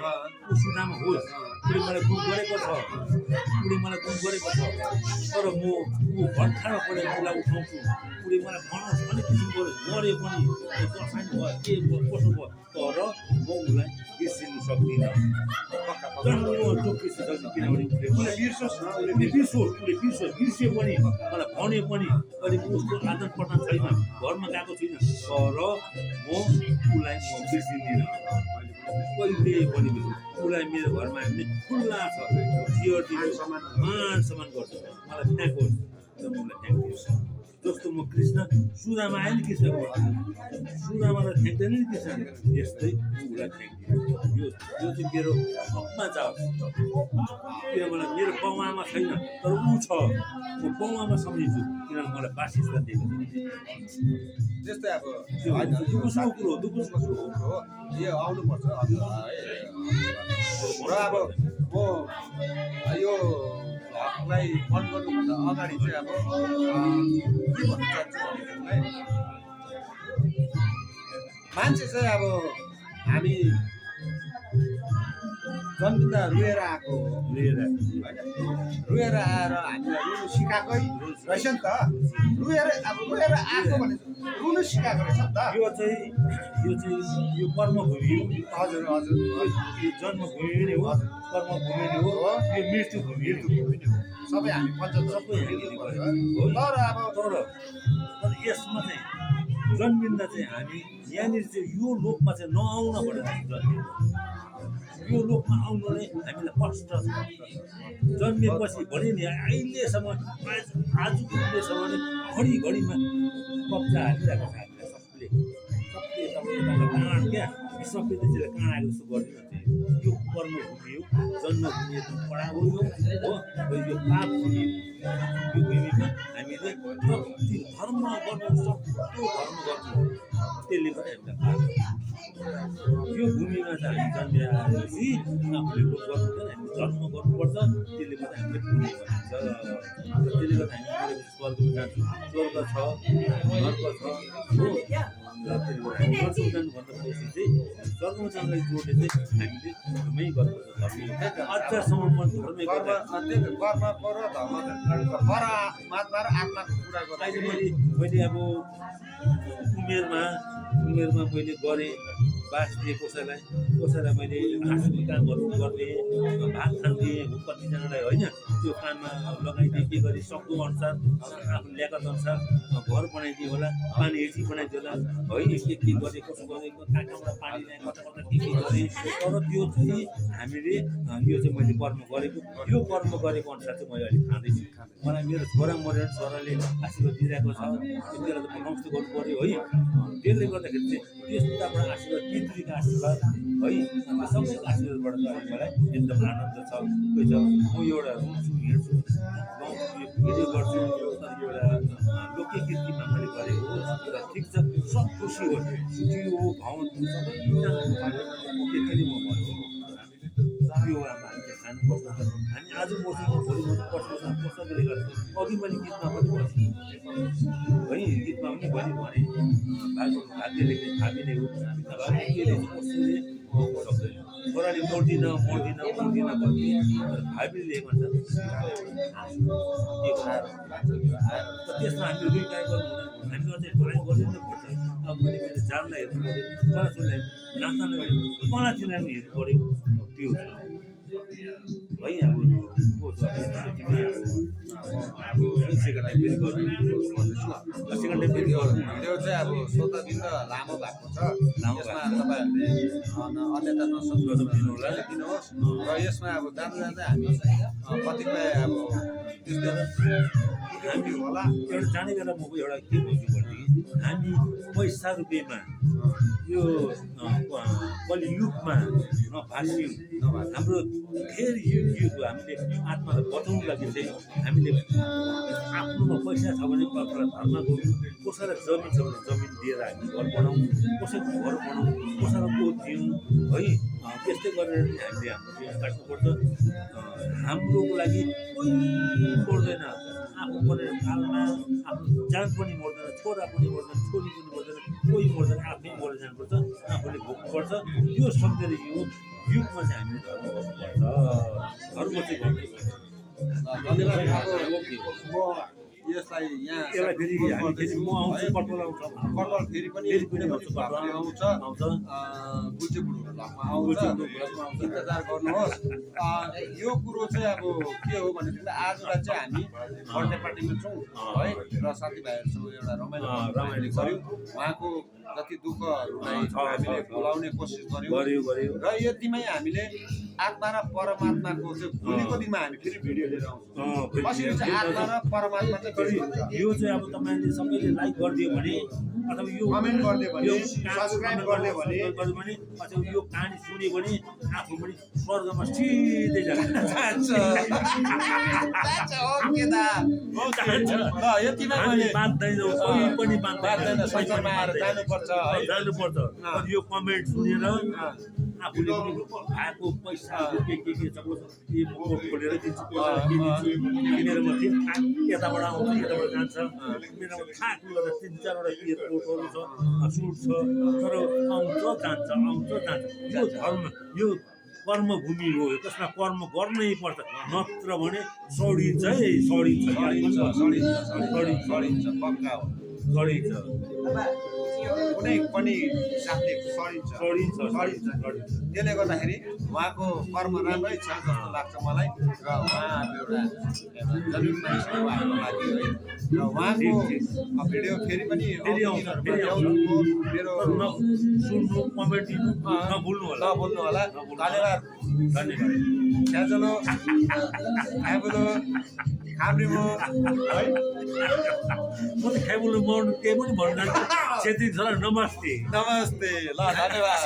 ऊ सुदामा होस् उसले मलाई गुण गरेको छ उसले मलाई गुण गरेको छ तर म ऊ भर्खरमा परेर उसलाई उठाउँछु उसले मलाई भनोस् अलिक किसिमको गऱ्यो पनि दर्शन भयो के भयो कसो भयो तर म उसलाई बिर्सिनु सक्दिनँ जो बिर्सिनु सक्दिनँ किनभने उसले बिर्सोस् न उसले बिर्स्यो पनि मलाई भने पनि अहिले उसको आदान प्रदान छैन घरमा गएको छुइनँ तर म उसलाई म बिर्सिँदिनँ कहिले पनि उसलाई मेरो घरमा हामीले खुल्ला छ चियर दिनु मान सम्मान गर्छ मलाई फ्याँकोस् र म उसलाई फ्याँक्दिनँ जस्तो म कृष्ण सुदामा आयो नि कृष्णको सुदामालाई फ्याँक्दैन नि कृष्ण त्यस्तै म उसलाई फ्याँक्दिनँ यो चाहिँ मेरो हकमा जाओस् किनभने मेरो बाउआमा छैन तर ऊ छ म बाउआमा सम्झिन्छु किनभने मलाई वासस्थान दिएको छ त्यस्तै अब दुःखको कुरो दुःखको कुरो हो यो आउनुपर्छ र अब म यो हकलाई बन्द गर्नुभन्दा अगाडि चाहिँ अब के भन्न चाहन्छु भनेदेखिलाई मान्छे चाहिँ अब हामी जन्मिँदा रुएर आएको रुएर आएर हामीलाई रुनु सिकाएकै रहेछ नि त रुएर आएको भने रुनु सिकाएको रहेछ नि त यो चाहिँ यो कर्मभूमि हजुर हजुर यो जन्मभूमि नै हो कर्मभूमि नै हो यो मृत्युभूमि नै हो सबै हामी सबै तर अब तर यसमा चाहिँ जन्मिँदा चाहिँ हामी यहाँनिर चाहिँ यो लोकमा चाहिँ नआउन भनेर हामी जन्मिन्छ यो लोकमा आउनु नै हामीलाई कष्ट छ जन्मेपछि भने नि अहिलेसम्म आजको दिनसम्म नै घडीघडीमा कब्जा हालिरहेको छ हामीलाई सबले काँड क्या सबले त्यसलाई काँड आएको जस्तो गरिदिनु यो कर्मभूमि हो जन्मभूमि एकदम कडा हो र यो पाप भूमि यो भूमिमा हामीले जति धर्म गर्नु सक्दो धर्म गर्नु त्यसले पनि हामीलाई पाप यो भूमिमा चाहिँ हामी जन्मिएपछि आफूले गर्नुपर्दैन, हामी धर्म गर्नुपर्छ। त्यसले गर्दा हामीले पुण्य भनिन्छ। त्यसले गर्दा हामी स्वर्गमा जान्छौँ, स्वर्ग छ, नर्क छ हो। र त्यसले गर्दा हामी स्वर्गमा जानुभन्दा पछि चाहिँ स्वर्गमा जानलाई जोड्ने चाहिँ हामीले धर्मै गर्नुपर्छ। अझसम्म म धर्मै गर्दा कर्मको र धर्मको परमात्मा र आत्माको कुरा गर्दा अहिले मैले अब उमेरमा मैले गरेँ, बास दिएँ कसैलाई मैले आर्थिक कामहरू गर्ने, भात खान्थेँ कतिजनालाई होइन, त्यो काममा लगाइदिएँ, के गरेँ सक्दो अनुसार आफ्नो ल्याकत अनुसार घर बनाइदिएँ होला, पानी हेर्ची बनाइदिएँ होला है, के गरेँ कसो गरेँ, कहाँबाट पानी ल्याएँ, कता के गरेँ। तर त्यो चाहिँ हामीले यो चाहिँ मैले कर्म गरेको, यो कर्म गरेको अनुसार चाहिँ मैले अहिले खाँदैछु। मलाई मेरो छोरा मरेर छोराले आशीर्वाद दिइरहेको छ, त्यसलाई त म नष्ट गर्नु पऱ्यो है। त्यसले गर्दाखेरि चाहिँ त्यस्ताबाट आशीर्वाद पितृका आशीर्वाद है, अन्त सबैको आशीर्वादबाट चाहिँ मलाई एकदम आनन्द छ। कोही छ म एउटा रुन्छु हिँड्छु भिडियो गर्छु, एउटा लोककृतिमा मैले गरेको हो, र ठिक छ, सब खुसी हो, त्यो भाउ सबैजना त्यति नै म भन्छु। यो हामीले खानुपर्छ। हामी आज मर्छौँ, भोलि मर्छौँ, पर्सि कसैले गर्छ। अघि मैले गीतमा पनि भन्छु है, गीतमा पनि मैले भने भाग्य लेख्ने भावी नै हो, भाग्यले कसैले सक्दैन। छोराले मर्दिन भन्ने भावीले लेखेको हुन्छ। त्यसमा हामीले रुइकाइ गर्नु हुँदैन, हामीले अझै भलाइ गरिदिनु पर्छ। अब मैले जानलाई हेर्नु पऱ्यो, छोराछोरीलाई नाच्नलाई कलाचिजलाई पनि हेर्नु पऱ्यो। त्यो है अब सेकेन्ड टाइम फेरि गर्नु सेकेन्ड टाइम फेरि गर्नु भिडियो चाहिँ अब 17 दिन लामो भएको छ। यसमा तपाईँहरूले अन्यथा नसोच्नुहोला, दिनुहोस्। र यसमा अब जाँदा जाँदा हामी कतिपय अब त्यस्तो हामी होला एउटा जाने बेला म एउटा के भन्छु भनेदेखि हामी पैसा रुपियाँमा यो कलियुगमा नभासियौँ। हाम्रो फेरि यो हामीले आत्मालाई बचाउनु लागि चाहिँ हामीले आफ्नोमा पैसा छ भने धर्म गरौँ, कसैलाई जमिन छ भने जमिन दिएर हामी घर बनाऊँ, कसैको घर बनाऊँ, कसैलाई कोच दिउँ है। त्यस्तै गरेर हामीले हाम्रो जीवन काट्नुपर्छ। हाम्रोको लागि कोही पर्दैन, आफू परेर कालमा आफ्नो जान पनि मर्दैन, छोरा पनि मर्दैन, छोरी पनि मर्दैन, कोही मर्दैन, आफै मरेर जानुपर्छ, आफूले भोग्नुपर्छ। त्यो सम्झेर यो युगमा चाहिँ हामीले धर्म गर्नुपर्छ, धर्म चाहिँ गर्नुपर्छ। धन्यवाद। अब म यसलाई यहाँ यसलाई फेरि हामी फेरि म आउँछु, कटोल आउँछ, कटल फेरि पनि आउँछ, आउँछ बुल्चे बुढो भ्लगमा आउँछ, इन्तजार गर्नुहोस्। यो कुरो चाहिँ अब के हो भनेदेखि आजलाई चाहिँ हामी बर्थडे पार्टीमा छौँ है, र साथीभाइहरूसँग एउटा रमाइलो गऱ्यौँ। उहाँको जति दुःखहरूलाई हामीले बोलाउने कोसिस गऱ्यौँ, र यतिमै हामीले आत्मा र परमात्माको चाहिँ भोलिको दिनमा हामी फेरि भिडियो लिएर आउँछौँ। कसरी चाहिँ आत्मा र परमात्मा चाहिँ यो चाहिँ अब तपाईँले सबैले लाइक गरिदियो भने अथवा यो कमेन्ट गरिदियो भने, सब्सक्राइब गरिदियो भने, अथवा यो कहानी सुन्यो भने आफू पनि स्वर्गमा सिधै जान्छ। ओके दा, ल यतिमै मैले बाँध्दैनौँ, कोही पनि बाँध्दैन, संसारमा आएर जानुपर्छ है, जानुपर्छ। यो कमेन्ट सुनेर आफूले पनि भएको पैसा के छ यो कोट खोलेर दिन्छु, किनेर म ठिकठाक यताबाट आउँछ, यताबाट जान्छ। मेरोमा थाक गरेर 3-4वटा के कोटहरू छ, सुट छ, तर आउँछ जान्छ। यो धर्म, यो कर्मभूमि हो, त्यसमा कर्म गर्नै पर्छ, नत्र भने सडिन्छ पक्का हो, सडिन्छ। कुनै पनि साथले सडिन्छ। त्यसले गर्दाखेरि उहाँको कर्म राम्रै छ जस्तो लाग्छ मलाई, र उहाँ एउटा जमिन मानिस हो हाम्रो लागि है। र उहाँको भिडियो फेरि पनि मेरो सुन्नु, कमेन्ट दिनु नभुल्नु होला। धन्यवाद। त्याजलो खाबुलो खाब्रिमो है, म त खाइबोल्नु मर्नु केही पनि भन्नु सेती छोरा नमस्ते। ल धन्यवाद।